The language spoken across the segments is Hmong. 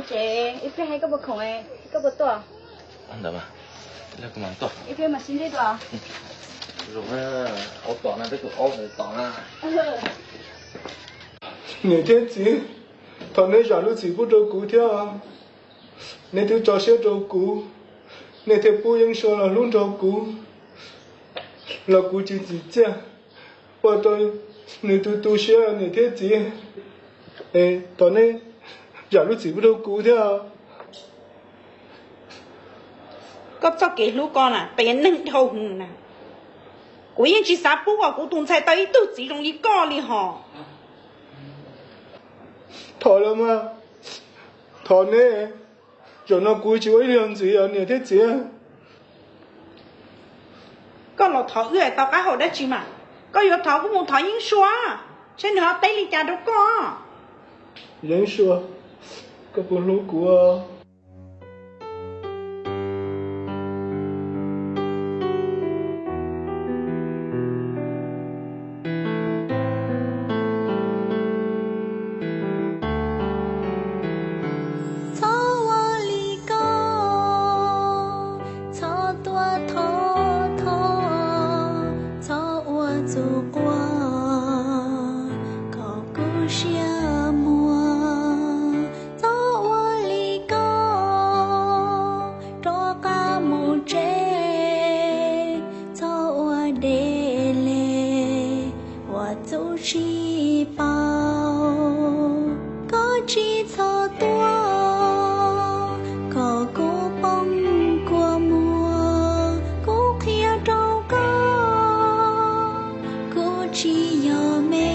Ces ib pliag hais koj puas khoom, koj puas tuaj? Ib pliag mam sib ntsib dua. Niam thiab txiv, thov nej zam lub txim pub rau kuv thiab. Nej twb tso siab rau kuv, nej thiaj pub Yeeb Suab los hlub nrog kuv, los kuv tsis txim txiaj, ua rau nws tu tu siab niam thiab txiv. Es thov nej zam lub txim pub rau kuv thiab. Koj txoj kev hlub koj na, peb neeg dhau hwv na. Kuv yeej tsis xav pub kom kuv tus ntxhais tau ib tug txiv zoo li koj li hos. Thov lawm mas, thov nej, zaum no kuv tsis ua ib yam ntxiv os niam thiab txiv. Koj los thov wb tau qab hau dab tsi mas? Koj yuav thov kuj mus thov Yeeb Suab, seb nws ho teb li cas rau koj. Yeeb Suab, koj puas hlub kuv? Txhob ua li ko, txhob tuaj thov thov, txhob ua txuj quaj kom kub siab muag. Txhob ua li ko, rov qab mus tsev, txhob ua deb le, ua txuj tsis paub. Koj tsis txhob tuaj kom kuv poob kua muag, kuv qhia rau koj, kuv tsis yog me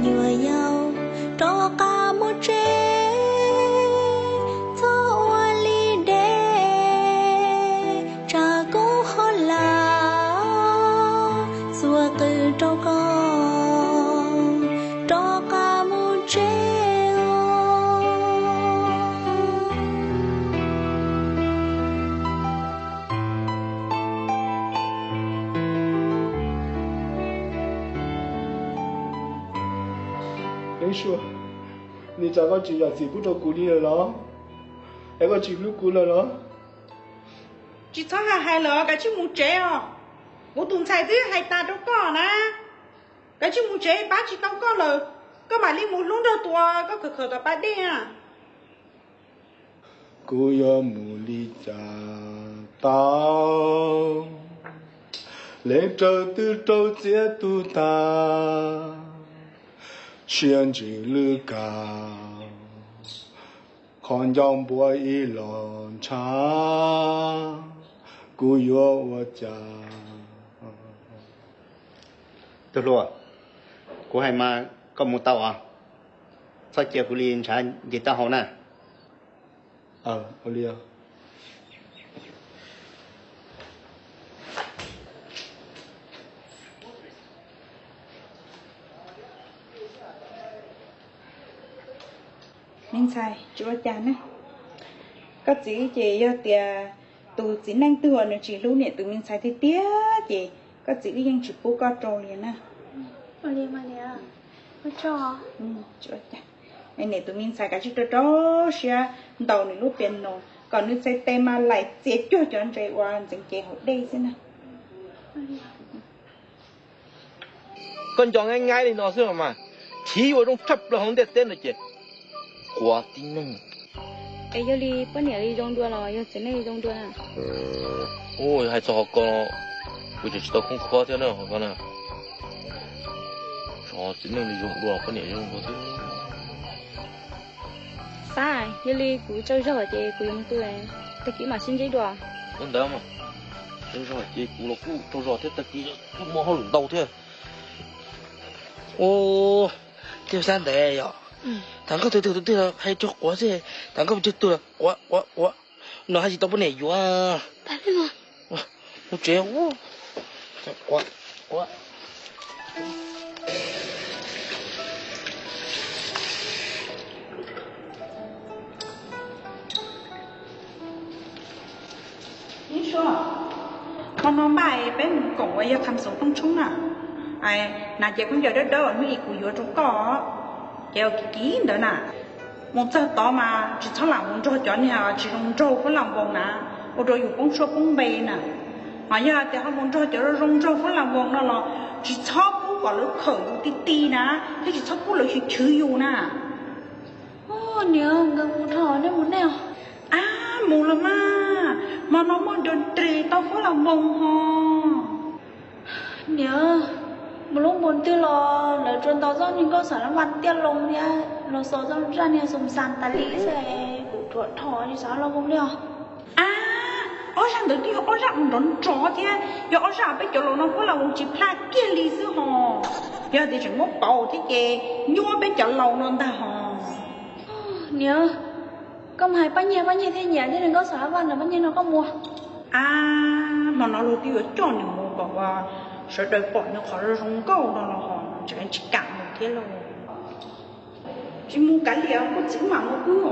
nyuam yaus. Rov qab mus tsev, txhob ua li deb, tsam kuv ho lam xuas qws rau koj. Rov qab mus tsev os. Yeeb Suab, li cas koj tsis zam txim pub rau kuv li lawm los? Es koj tsis hlub kuv lawm los? Tsis txhob hais hais lawm, kav tsij mus tsev os. Kuv tus ntxhais twb hais tas rau koj na. Kav tsij mus tsev, pab tsis tau koj lawm, koj mam li mus hlub nrog tus koj khawm khawm tom pas dej na. Kuv yuav mus li cas tau, leej raug twb raug txiav tu tag, siab ntsws lwj kaus, qhov ncauj npua ib los ntshav, kuv yuav ua cas? Tub hluas, kuv hais mas koj mus tau os, txhob cia kuv li ntshav nce taub hau na. Me ntxhais, tsis ua cas ne. Koj txiv ces yog tias tus txiv neej twg uas nws tsis hlub niam tus me ntxhais tiag tiag ces koj txiv wb yeej tsis pub koj rau li na. Niam tus me ntxhais kav tsij rau rau siab ntaus nws lub piano, kom nws txhais tes mas laim txias cuag cov ntses uas ntxeev cev hauv dej xwb na. Koj nco nqaij nqaij li no xwb los mas, chiv ua zoo tshaj plaws hauv ntiaj teb no ces quav tib neeg. Es yog li poj niam li zoo dua los yog txiv neej li zoo dua na? Ua hais txog qhov ko, kuv tseem tsis tau khoob khuab thiab na qhov ko na. Txiv neej li zoo dua poj niam zoo dua xwb. Pab, yog li kuv tsaug zog ces kuv yuav mus tu, tag kis mam sib ntsib dua. Ua ntawd mas, tsaug zog ces kuv los kuj tsaug zog thiab, tag kis kuj muaj hauj lwm ntau thiab. Ua, tej xab ntawd yom, thaum nkauj twg twg twg hais tsaug quav xwb, thaum nkauj twg twg quav quav quav, no hais tsis tau poj niam yuav. Mus tsev. Yeeb Suab, hmo no npaj peb mus koom uas yog kham xoom rooj tshoob na. Hnav cev khaub ncaws dawb dawb hnub ib kuv yuav rau koj, cev uas kim kim ntawd na. Mus txog tod mas tsis txhob lam mus nrog cov niag tsis zoo nraug Fab Las Voos na, ua rau yus poob suab poob npe na. Ho yog tias ho mus nrog cov zoo zoo nraug Fab Las Voos no los tsis txhob pub kom lawv khawm yus ti ti na, thiab tsis txhob pub lawv chwv chwv yus na. Niam, nkawd mus dhau, nej mus nej os. Ab, mus los mas, hmo no muaj nrov nres tau Fab Las Voos ho. Niam, mus lub mus twg los lawv tsuas ntaus txoj niag nkauj Xab Las Vas tiaj loo thiab los xaus txoj zaj niag xoo xas tas li xwb, kuv tsuas dhau tsis xav los mus li os. Ab, ob zaj ntawd twb yog ob zaj uas nrov nrov thiab yog ob zaj peb cov laus no Fab Las Voos tsis plaj kiag li xwb ho. Yog tias tseem muab pauv thiab ces nyuaj peb cov laus no ntag ho. Niam, koj mus hais Paj Nyiag, Paj Nyiag thiaj nyiam thiab, nkauj Xab Las Vas ntawd Paj Nyiag no koj mus. Ab, hmo no luag twb yuav coj nws mus kom sawv daws pom nws qhov zoo nkauj no los ho tseem tsis kam mus thiab lauj. Tsis mus kav liam, koj txiv mam mus wb.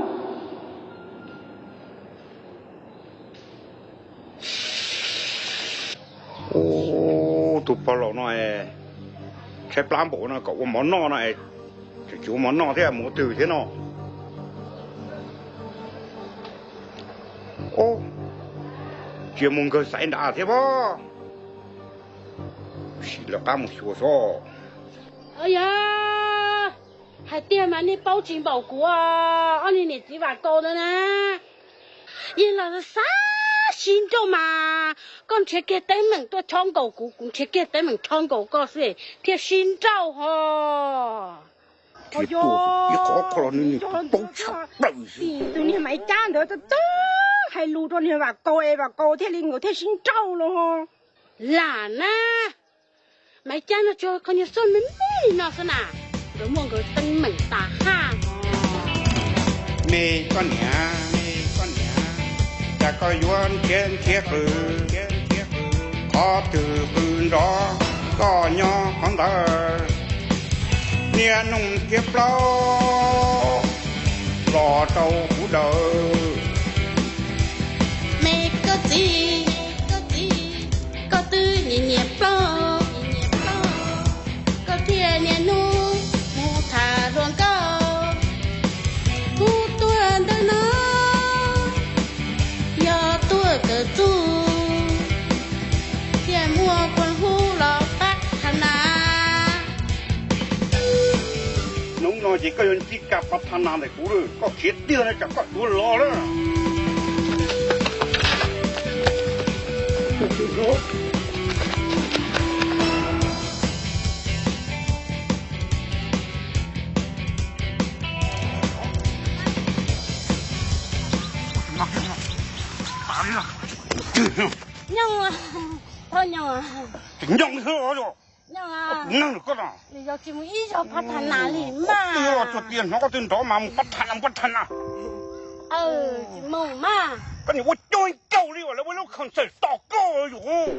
Ub, tus pog laus no tshaib plab npaum no kom ua mov noj no, tseem tsis ua mov noj thiab mus ua twg thiab no. Ub, cia mus nkawg xaiv nrad thiab pob. Sim lawv qab mus xyuas xwb. Yog hais tiag mas nej paub tsis npaum kuv, ob niag niam txiv Vam Kaus ntawd na. Yog los xav sib nrauj mas koj nrhiav kiag teeb meem tuaj chob nkaus kuv, kuv nrhiav kiag teeb meem chob nkaus koj xwb thiaj sib nrauj ho. Ib qho qhov los nws paub tshaj plaws xwb. Tus niag Maiv Cab ntawd twb hais lus rau niag Vam Kaus es Vam Kaus thiaj li nkawd thiaj sib nrauj los ho. Lam na, Maiv Cab no tsuas kho nyuag xoj me me li no xwb na, nkawd muaj nkawd teeb meem tas haj. Me koj niam, me koj niam, cas koj yuav nrhiav nrhiav qw, qhov twg qw nrov koj nyob qhov ntawd. Niaj hnub nrhiav plaub los rau kuv daws. Me koj txiv, koj txiv, koj twb nyiam nyiam plaub, koj thiaj niaj hnub mus tham hluas nkauj. Kuv tuaj ntawm no yog tuaj kawm txuj, thiaj muaj qhua hub los pab tham nas. Hnub no ces koj yuav ntsib kab pab tham nas ntawm kuv lawm, koj khiav tiag no tsam koj tuag los lawm. Nyob, thov nyob. Tseem nyob xwb os. Nyob, kuv neeg koj no. Nws yog tsis mus ib zaug pab tham nas li mas. Twb los tsuas tias hnov koj twb nrov mas mus pab tham nas, mus pab tham nas. Tsis mus mas. Koj niam ua coob ncaus li os, lawv ua lub khaws txawm tos koj yom.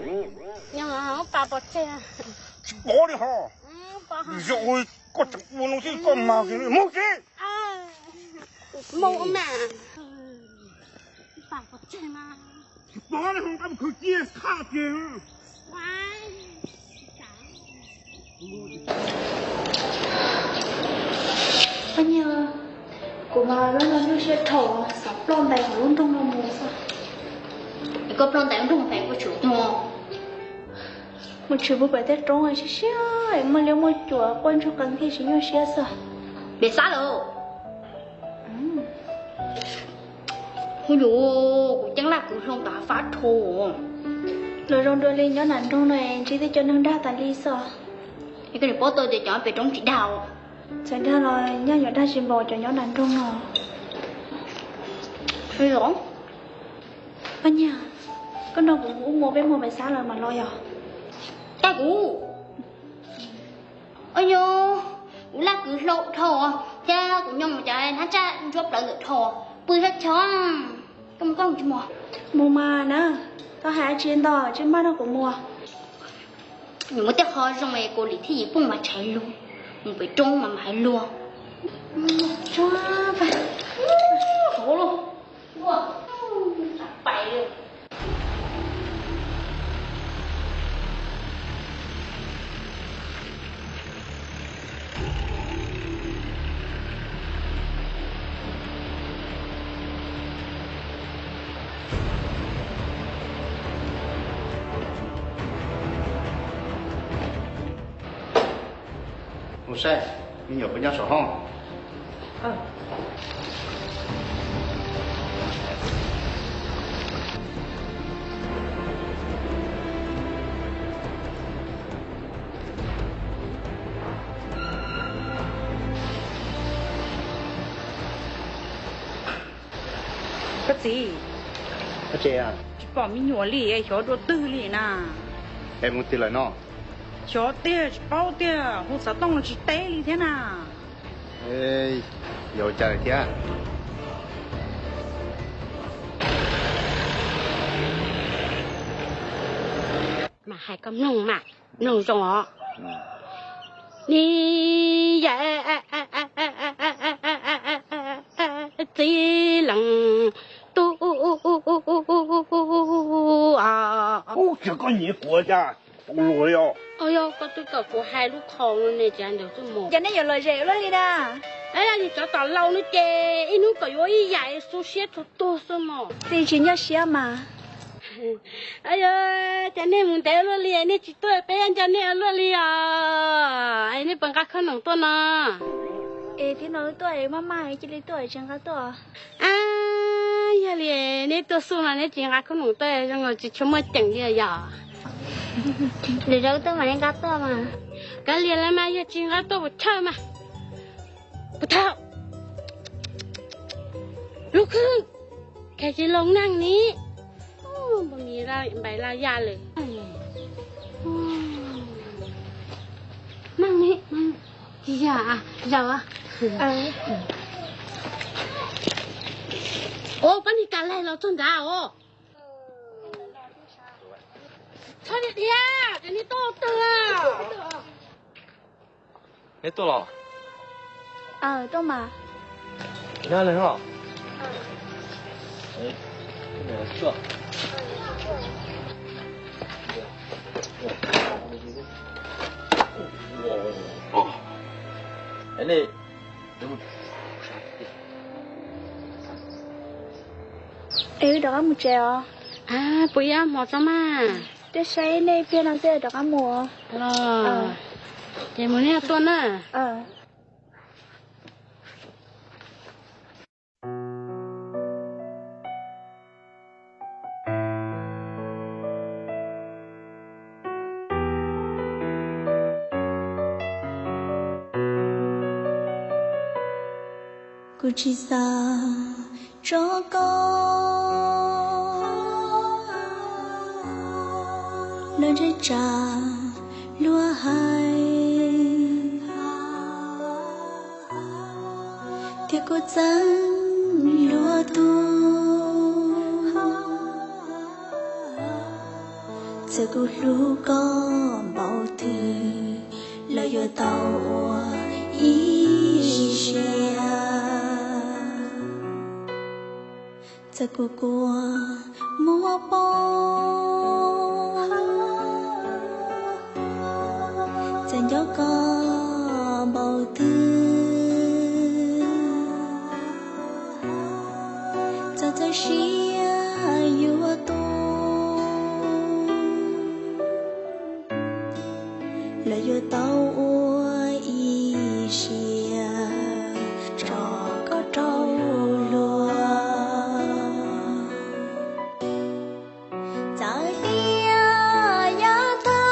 Nyob, pab pov tseg. Tsis pov li ho. Zaum koj tseem ua no xwb koj mas mus tsis. Mus mas. Pab pov tseg mas. Tsis pov li ho, koj mus khwv cia qhaj tiag. Poj niam, kuv mas lub no nyuaj siab dhau, xav ploj ntais hauv lub nroog no mus xwb. Es koj ploj ntais lub nroog pem koj tshwm tuag. Mus tshwm puag pem tej roob siab siab, muaj liab muaj cuam quaj ntsuag qees thiaj tsis nyuaj siab xwb. Pem xab lawm. Hu yus, kuv ceeb laj kwv hloov tom hav fab dhau. Los zoo dua li nyob nram nroog no es ntsib tej cov neeg dag tas li xwb. Es koj niam paub tau tias cov pem roob tsis dag. Txawm dag los nyaj yuav dag tsis npaum cov nyob nram nroog no. Poj niam, koj nrog kuv mus ua peb mus pem xab lawm mas los yog. Tag kuv. Ua yus, kuv laj kwv hloov dhau thiab kuv nyob mus cov hnab tsaj ntsuab plawv ntawm dhau, pw sab chaw. Koj mus koj mus tsis mus? Mus mas na, koj hais tsis ntau tsis maj nrog kuv mus. Yus muaj tej qho zoo es kuv lim thiab yim pooj mas tshais lug, mus pem roob mas mas hais luag. Hauv lug, pais. Mus saib me nyuam puas nyob saum hoob. Koj txiv, tsis pom me nyuam li, xyov dua twg li na. Es mus twg lawm no? Xyov tiag, tsis paub tiag, hu xov tooj los tsis teb li thiab na. Yog ua cas lawm thiab? Mas hais koj mloog mas, mloog zoo os. Ni yam txiv leej tub. Ub, tsis koj nyiam kuv cas, tus luag li os. Yog koj twb kom kuv hais lub qhov no ne, tsis hais ntawd tuaj mus. Ces nej yuav lom zem luaj li na. Yog cov tom laus no ces ib hnub kom yuav ib yam, xu siab txhua tuag xwb mos. Txiv tsis nyuaj siab mas. Yog ces nej mus ntev luaj li, nej tsis tuaj peb nco nej luaj li os. Es nej puas nqa khawb noom tuaj no? Es tib no tuaj maj maj cia li tuaj, tsis nqa tuaj. Yog li neb tuaj xub no neb tsis nqa khawb noom tuaj zoo tsis tshua muaj ceem li yom. Lwm zaus tuaj mam li nqa tuaj mas. Kav liam los mas yog tsis nqa tuaj puas chawj mas. Puas thaum lub khwb khe tsis loo neeg ni. Npais laj yaj lawm. Neeg ni, yog zaum. Ua pab ni kas laig los txog nrad os. Txhob tias tias, ces neb tuaj twg? Neb tuaj los? Tuaj mas. Nyob li os. Es wb rov qab mus tsev os. Puas yog hmo tso mas. Twb saib nej pliag no xwb rov qab mus. Ces mus nej tuaj na. Kuv tsis xav tso koj los ntshai tsam luag hais, thiab kuv txeeb luag tus. Txawm kuv hlub koj npaum twg los yuav tau ua ib siab. Txawm kuv kua muag poob, txawm nco koj npaum twg, txawm txaus siab yuav tuag los yuav tau ua ib siab tso koj rau luag. Txawm tias yav tag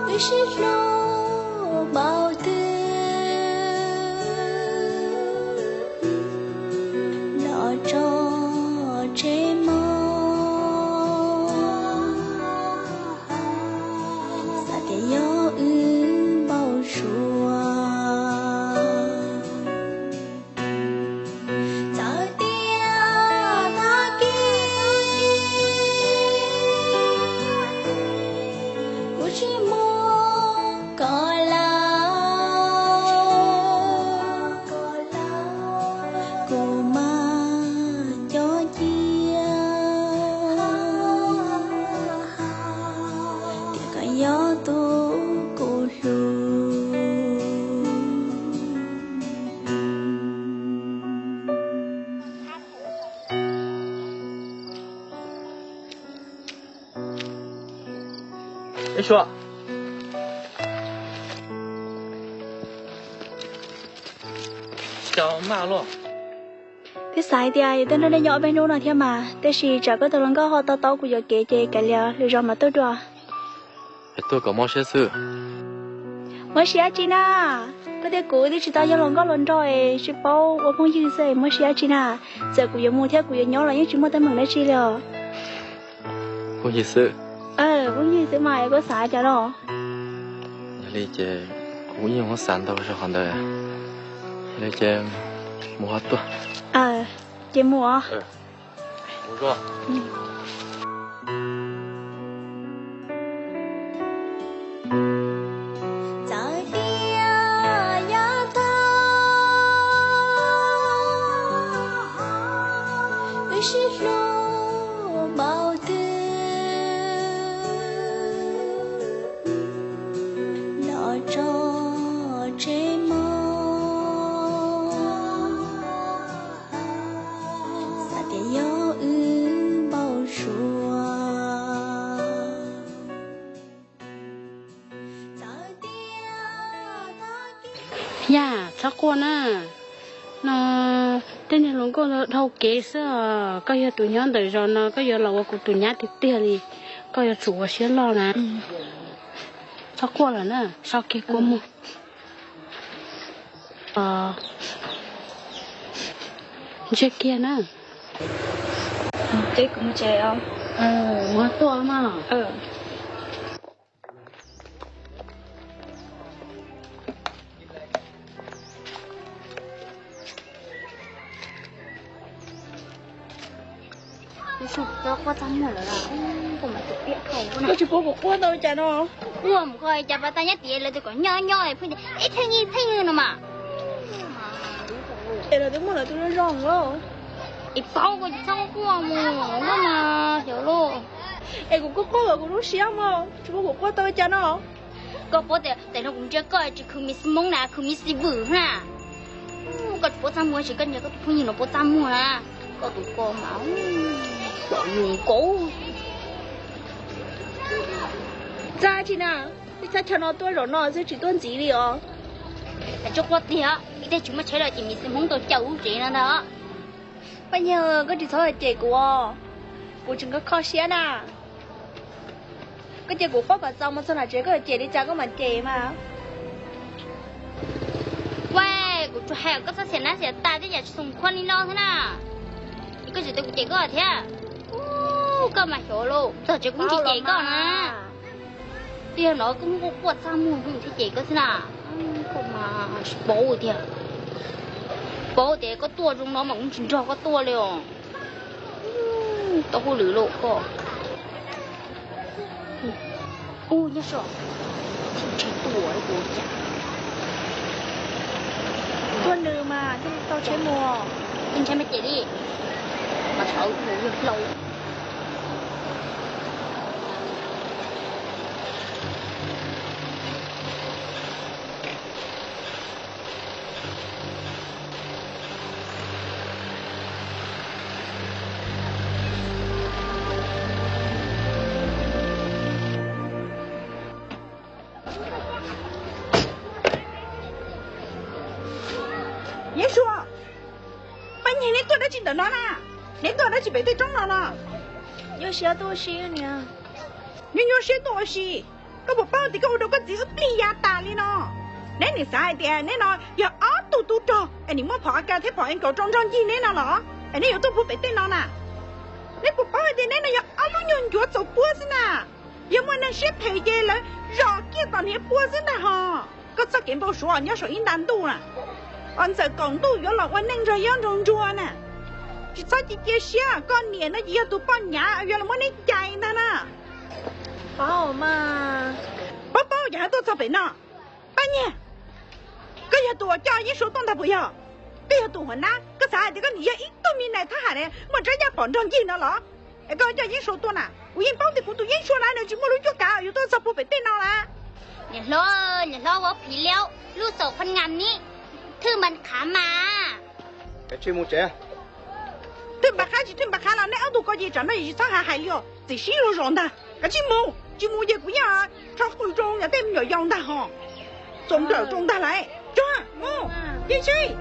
wb sib hlub npaum twg los tso tseg mog, xav tias yog wb npau suav. Txawm tias tag kis kuv tsis muaj koj lawm, kuv mas nco cia tias koj yog tus kuv hlub. Ib suav, cas maj luaj? Twb xav hais tias yus twb nrog nej nyob ob peb hnub no thiab mas, tab sis tsam koj tus hluas nkauj ho to taub kuv yuam kev ces kav liam lwm zaus mam tuaj dua. Es tuaj kom mob siab xwb. Mob siab dab tsi na? Koj thiab kuv twb tsis tau yog hluas nkauj hluas nraug es tsis paub ua phooj ywg xwb es mob siab dab tsi na? Txawm kuv yuav mus thiab kuv yuav nyob los yeej tsis muaj teeb meem dab tsi li os. Phooj ywg xwb. Phooj ywg xwb mas es koj xav cas no? Yog li ces kuv yeej muab xav ntau zog qhov ntawd. Yog li ces mus ho tuaj. Ces mus os. Txawm tias yav tag wb sib hlub npaum twg los tso tseg mog, xav tias yog wb npau suav. Yaj, txhob quaj na. No tej niag hluas nkauj ntawd dhau kev xwb os. Koj yog tus nyob ntawm zos no, koj yuav los ua kuv tus nyab tiag tiag li. Koj yuav tsum ua siab loj na. Txhob quaj lawm na, sau kiag kua muag. Ntsiag kiag na. Ces kuv mus tsev os. Mus tuaj mas. Koj tsis pub kuv quaj tau cas no. Quaj mus koj cas pas tag nyob tias lawv tus kom nyob nyob pheej tias ib pheej ib pheej no mas. Es lawv twb muaj lawv tus zoo zoo los. Es paub koj txhob quaj mus koj mas xyov lauj. Es kuv kuj quaj kom kuv lub siab mog, tsis pub kuv quaj tau cas no. Koj paub tias tam no kuv ntsia koj tsis khwv mis xi moob na, khwv mis xi vwm na. Koj tsis pub txaj muag, tsis koj ntsia koj tus phooj ywg no pub txaj muag na. Koj tus ko mas, koj yus kauv. Txaj tsi na, txaj chaw no tuaj zaum no xwb tsis tuaj ntxiv li os. Tsis quaj tiag, ib teg tsis muaj tsheb los ces mis xi moob tau caum lub tsev no ntag. Paj Nyiag, koj tsis txhob cem kuv os, kuv tseem kho kho siab na. Koj cia kuv quaj kom txaus mus txog nram tsev koj cem li cas koj mam cem mas. Ua, kuv tsuas hais koj txhob xiam nab xiam tais tej yam tsis xoo khuab li no xwb na. Koj tsis tau kuv cem koj thiab. Koj mas xyov lauj, txog tsev kuv tsis cem koj na. Tiag no koj muab kuv quaj txaj muag thiab cem koj xwb na. Koj mas tsis paub tiag. Paub tias koj tuaj zoo no mas kuv tsis nrog koj tuaj li os. Tau hauj lwm lauj koj. Ub, nyob saum, tsis tuaj li kuv cas. Tuaj nws mas thiaj tau tsheb mus. Ntshai mas cem li, mas sawv mus yog hlau. Yeeb Suav, Paj Nyiag, neb tuaj dab tsi ntawm no na? Neb tuaj dab tsi pem tej roob no no? Nyuaj siab tuaj ua si niam. Nyuaj nyuaj siab tuaj ua si. Koj puas paub tias koj ua rau koj txiv wb plig ya tas li no? Neb nim xav hais tias neb no yog ob tug tub rog es nim muab phom AK thiab phom A kaum rau nrog ncig neb no los es neb yuav tuaj puag pem tej no na? Neb puas paub hais tias neb no yog ob lub nyuag ncuav txaus puab xwb na? Yog muaj neeg siab phem ces lawv zom kiag tom hniav pua xwb ntag hos. Koj txoj kev npau suav nyob saum ib nta ntuj na. Os, ntxawm kaum ntuj yuav los ua neej nrog yob nrog ntsuag na. Tsis txhob cia cia siab, koj niam no ces yog tus poj nyav yuav los muab neb cais ntag na. Paub mas. Paub paub ces ho tuaj txog pem no. Paj Nyiag, koj yog tus uas coj Yeeb Suav tuaj ntag puas yog? Koj yog tus huam nab, koj xav hais tias koj nim yog ib tug me nais thab ham ne, muaj rab yaj phom nrog ncig no los? Es koj coj Yeeb Suav tuaj na, kuv yeej paub tias kuv tus Yeeb Suav na nws tsis muaj lub cuab kav yuav tuaj txog puag pem tej no na. Niam hlob, niam hlob, vos phim liab lub xaum phab ngam ni, thwj npas qhav mas. Thwj npas qhav tsis thwj npas qhav los neb ob tug ko ces tsam no tsis txhob hais hais li os. Txiav sib luag zos ntag, kav tsij mus, tsis mus ces kuv yeej rho qws rau yog tej me nyuam yaus ntag hos. Txaus nrawm rau ntag lauj, tso, mus, cia sib.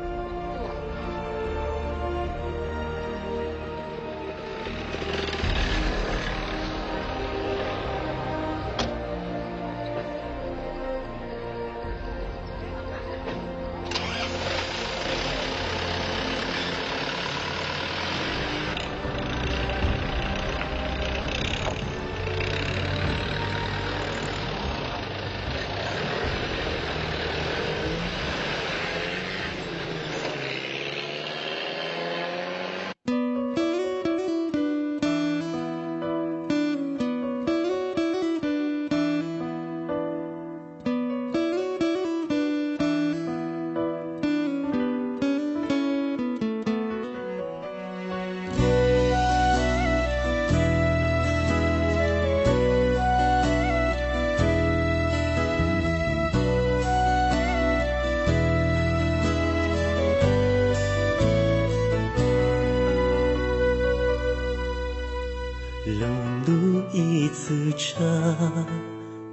Lub ntuj ib txwm tshav,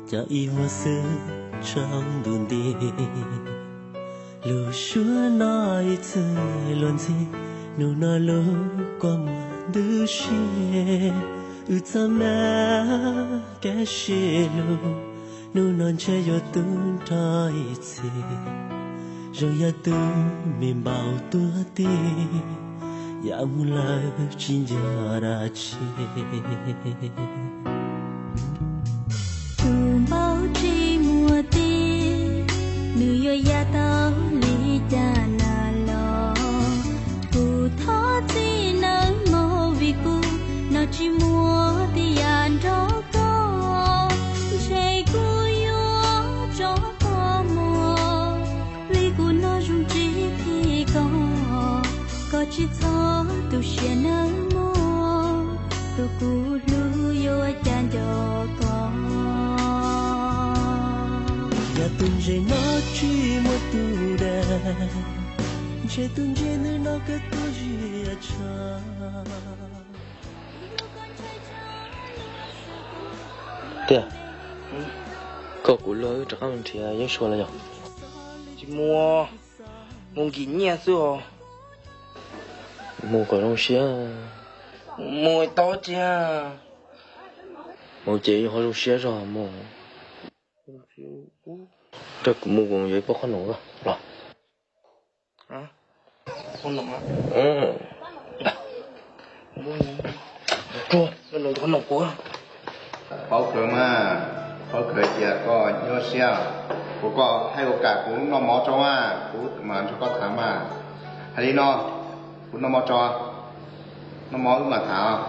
cov ib vuag xwb tsaus ntuj nti. Lub suab no ib txwm luag ntxhi, hnub no lub kua muag ntws si. Wb txoj me kev sib hlub, hnub no ntshe yuav tu nrho ib txhis. Zoo yog tus me npau tuag ti, yam mus lawm tsis nco dab tsi. Tus npau tsis muaj ti, nws yuav ya tau li cas na los. Kuv thov txim nawb mog, vim kuv no tsis muaj tej yam nrog koj, ntshe kuv yuav tso koj mus, vim kuv no zoo tsis phim koj. Koj tsis txhob tu siab nawb mog, tus kuv hlub yuav cas nco koj. Yog tus ntses no tsis muaj tus dais, ntshe tus ntses ntawm no kawg tuag zim tshav. Tiag, koj kuv luag wb rov qab mus nrhiav Yeeb Suav los yog? Tsis mus, mus nkim nyiaj xwb os. Mus kom zoo siab. Mus tau tsis? Mus ces yuav ho zoo siab zog mus. Rau kuv mus kuv yuav ib pob qhob noom los. Paub kawg mas, paub kawg tias koj nyuaj siab, kuv koj hais ua kam kuv noj mov tso mas kuv mam nrog koj tham mas. Hais li no, kuv noj mov tso, noj mov wb mam tham.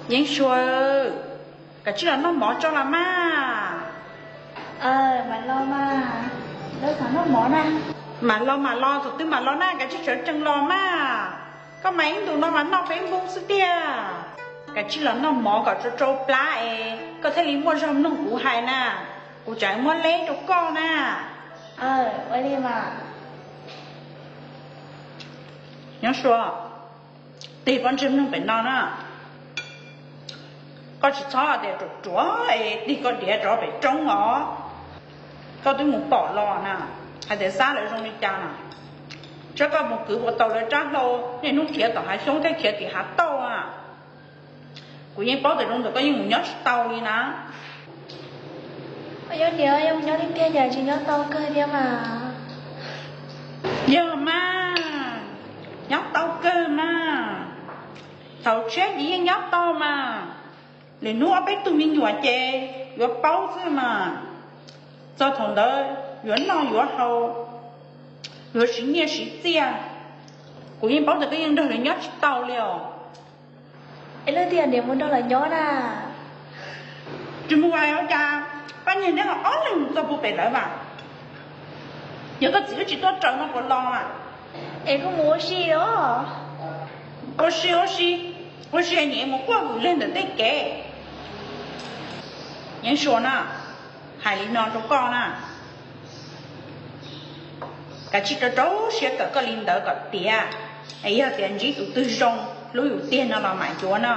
Yeeb Suav, kav tsij los noj mov tso los mas. Mam los mas, lawv xav noj mov na. Mam los mam los, thaum twg mam los na, kav tsij sawv tsees los mas. Koj mas ib ntus no mas noj peb npub xwb tiag. Kav tsij los noj mov kom tsau tsau plab es koj thiaj li muaj zog mloog kuv hais na. Kuv tsam muab leb rau koj na. Ua li mas. Nyob Suav, tig pob ntseg mloog pem no na. Koj tsis txhob tias ruam ruam es tig koj diav rov pem roob os. Koj twb mus pom los na, hais tias xab lawv zoo li cas na. Tsuav koj mus kwv puas tau lawv rab hlau, niaj hnub khiav tom hav xyoob thiab khiav tim hav tauj a. Kuv yeej paub tias zoo ntawm koj yeej mus nyob tsis tau li na. Yog tias yog mus nyob tiag tiag cas tsis nyob tau kawg thiab mas. Yog mas, nyob tau kawg mas. Thaum tshiab ces yeej nyob tau mas. Lwm hnub ob peb tug me nyuam ces yuav paub xwb mas. Txog thaum ntawd yuav noj yuav haus, yuav siv nyiaj siv txiaj. Kuv yeej paub tias koj yeej nrog lawv nyob tsis tau li os. Es leej twg niam mus nrog lawv nyob na? Tsis mus vas ua cas, pab niag neb los ob leeg mus txog puag pem lawv mas. Yog koj txiv wb tsis tuaj raws no puas los mas? Es koj mus ua si os. Ua si ua si, ua si niam mus quaj vwm leg ntawm tej kev. Yeeb Suav na, hais li no rau koj na, kav tsij rau rau siab kawm koj li ntawd kom tiav, es yog tias ntsib tus twg zoo hlub yus tiag no los mam yuav no.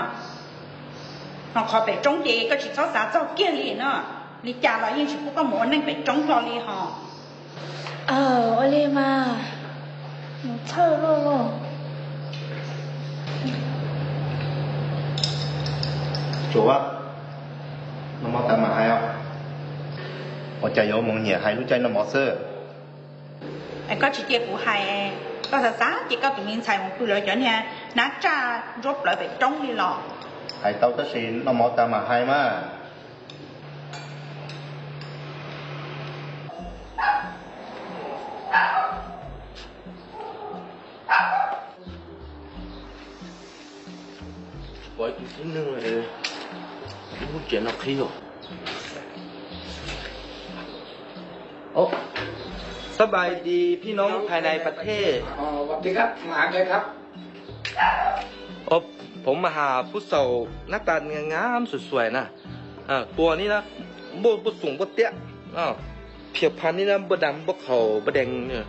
Qhov pem roob ces koj tsis txhob xav txog kiag li no, li cas los yeej tsis pub koj mus ua neej pem roob hlo li hos. Aw, ua li mas, mus txhawj luaj luaj. Tsuav, noj mov tas mam hais os. Ua cas yuav mus nyiam hais lub caij noj mov xwb? Koj tsis cia kuv hais, koj xav xav ces koj tus me ntxhais mus pw lawv cov niag hnab tsaj nruab plawv pem roob li los? Hais tau tab sis noj mov tas mam hais mas. Pom ib tug tib neeg lub tsev no qhib os. สบายดีพี่น้องภายในประเทศ สวัสดีครับ มาไงครับ ผมมาหาผู้สาวหน้าตางามๆสวยๆนะ ตัวนี้นะ บ่บ่สูงบ่เตี้ย ผิวพรรณนี่นะ บ่ดำบ่ขาวบ่แดง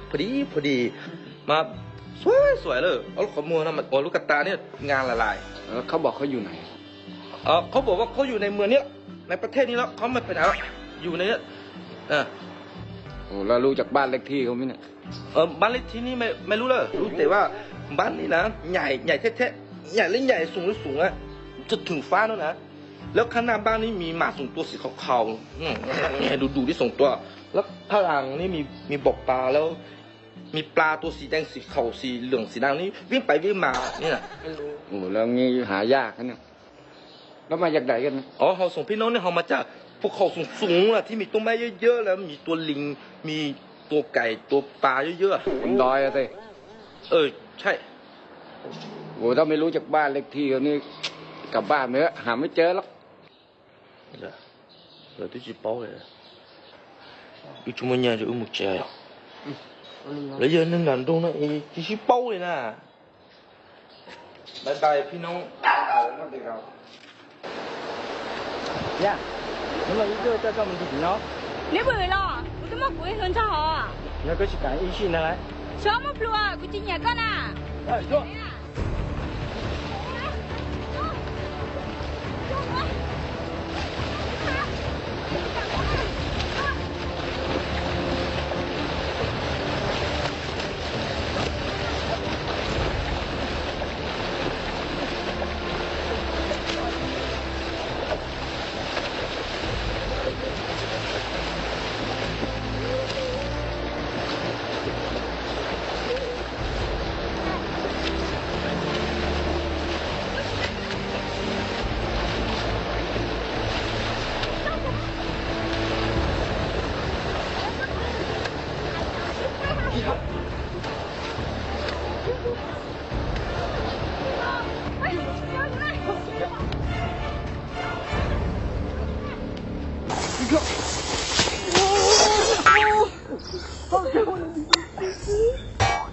พอดีพอดี มา สวยๆเลย เอาลูกขอมัวนะ มา โอ้ ลูกกระตาเนี่ย งานละลาย แล้วเขาบอกเขาอยู่ไหน เขาบอกว่าเขาอยู่ในเมืองนี้ ในประเทศนี้แล้ว เขาไม่ไปไหนแล้ว อยู่ในนี้ แล้วรู้จักบ้านเลขที่เขาไหมเนี่ย บ้านเลขที่นี่ไม่ไม่รู้เลย รู้แต่ว่าบ้านนี้นะ ใหญ่ใหญ่แท้ๆ ใหญ่และใหญ่สูงและสูงอะ จะถึงฟ้าแล้วนะ แล้วข้างหน้าบ้านนี่มีหมาสองตัวสีขาวๆ ดูดูที่สองตัว แล้วข้างหลังนี่มีมีบ่อปลาแล้ว มีปลาตัวสีแดงสีขาวสีเหลืองสีดำนี่วิ่งไปวิ่งมานี่นะ โอ้แล้วงี้หายากนะเนี่ย แล้วมาจากไหนกันนะ อ๋อ เราสองพี่น้องเนี่ยเรามาจากภูเขาสูงๆอะ ที่มีต้นไม้เยอะๆ แล้วมีตัวลิง มีตัวไก่ตัวปลาเยอะๆอะ บนดอยอะสิ เออ ใช่ โอ้ ถ้าไม่รู้จักบ้านเลขที่เขานี่ กลับบ้านไปเถอะ หาไม่เจอหรอก Lawv twb tsis paub li. Wb tsis muaj nyiaj ces wb mus tsev os. Lawv yog neeg nram nroog no es tsis sib paub li na. Bye byeพี่น้อง. Yog, neb pw los? Kuv twb muab kuv ib hluas nraug hos. Yog koj tsis kam ib sij ntag lauj. Tsis muaj plhus, kuv tsis nyiam koj na.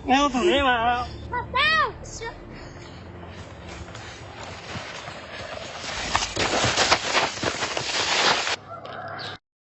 Neb ua thaum neb mas.